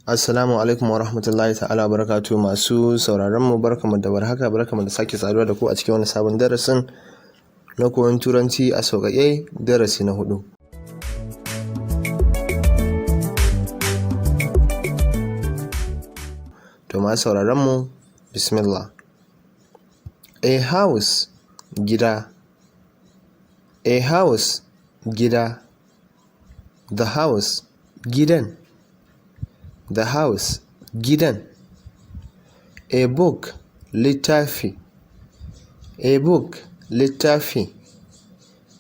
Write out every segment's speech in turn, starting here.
Assalamu alaikum wa rahmatullahi ta'ala barakatuhu. Masu sauraron mu, barkamu da warhaka, barkamu da sake saduwa da ku a cikin wani sabon darasin na koyon Turanci a sauƙaƙe, darasi na huɗu. To, masu sauraron mu, bismillah. A house, gida. A house, gida. The house, gidan. The house, gidan. A book, littafi. A book, littafi.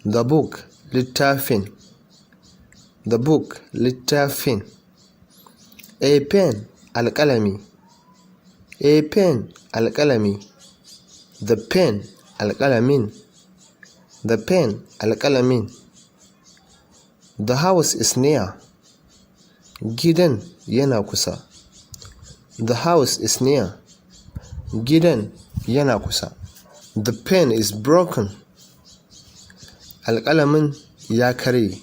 The book, littafin. The book, littafin. A pen, alƙalami. A pen, alƙalami. The pen, alƙalamin. The pen, alƙalamin. The house is near. Gidan yana kusa. The house is near. Gidan yana kusa. The pen is broken. Alƙalamin ya karye.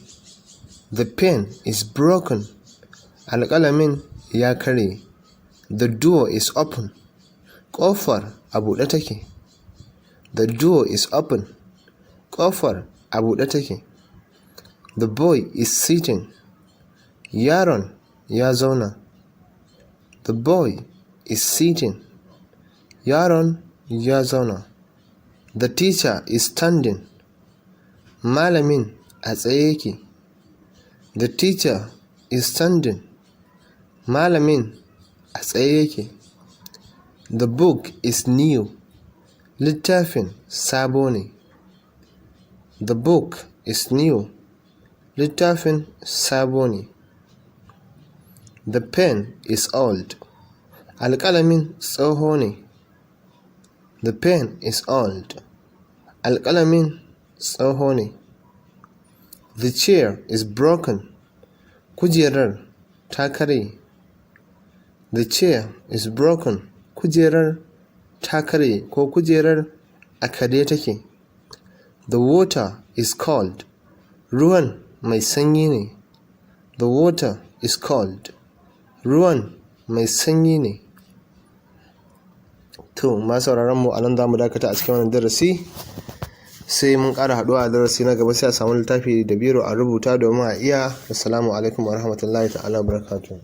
The pen is broken. Alƙalamin ya karye. The door is open. Ƙofar a buɗe take. The door is open. Ƙofar a buɗe take. The boy is sitting. Yaron ya zauna. The boy is sitting. Yaron ya zauna. The teacher is standing. Malamin a tsaye yake. The teacher is standing. Malamin a tsaye yake. The book is new. Littafin sabo ne. The book is new. Littafin sabo ne. The pen is old. Alƙalamin tsoho ne. The pen is old. Alƙalamin tsoho ne. The chair is broken. Kujerar ta karye. The chair is broken. Kujerar ta karye ko kujerar a karye take. The water is cold. Ruwan mai sanyi ne. The water is cold. Ruwan mai sanyi ne. To, masu sauraron mu, a nan za mu dakata a cikin wannan darasi. Sai mun ƙara haɗuwa a darasi na gaba, sai a samu littafi da biro a rubuta domin a iya. Assalamu alaikum wa rahmatullahi ta'ala wa barakatuhu.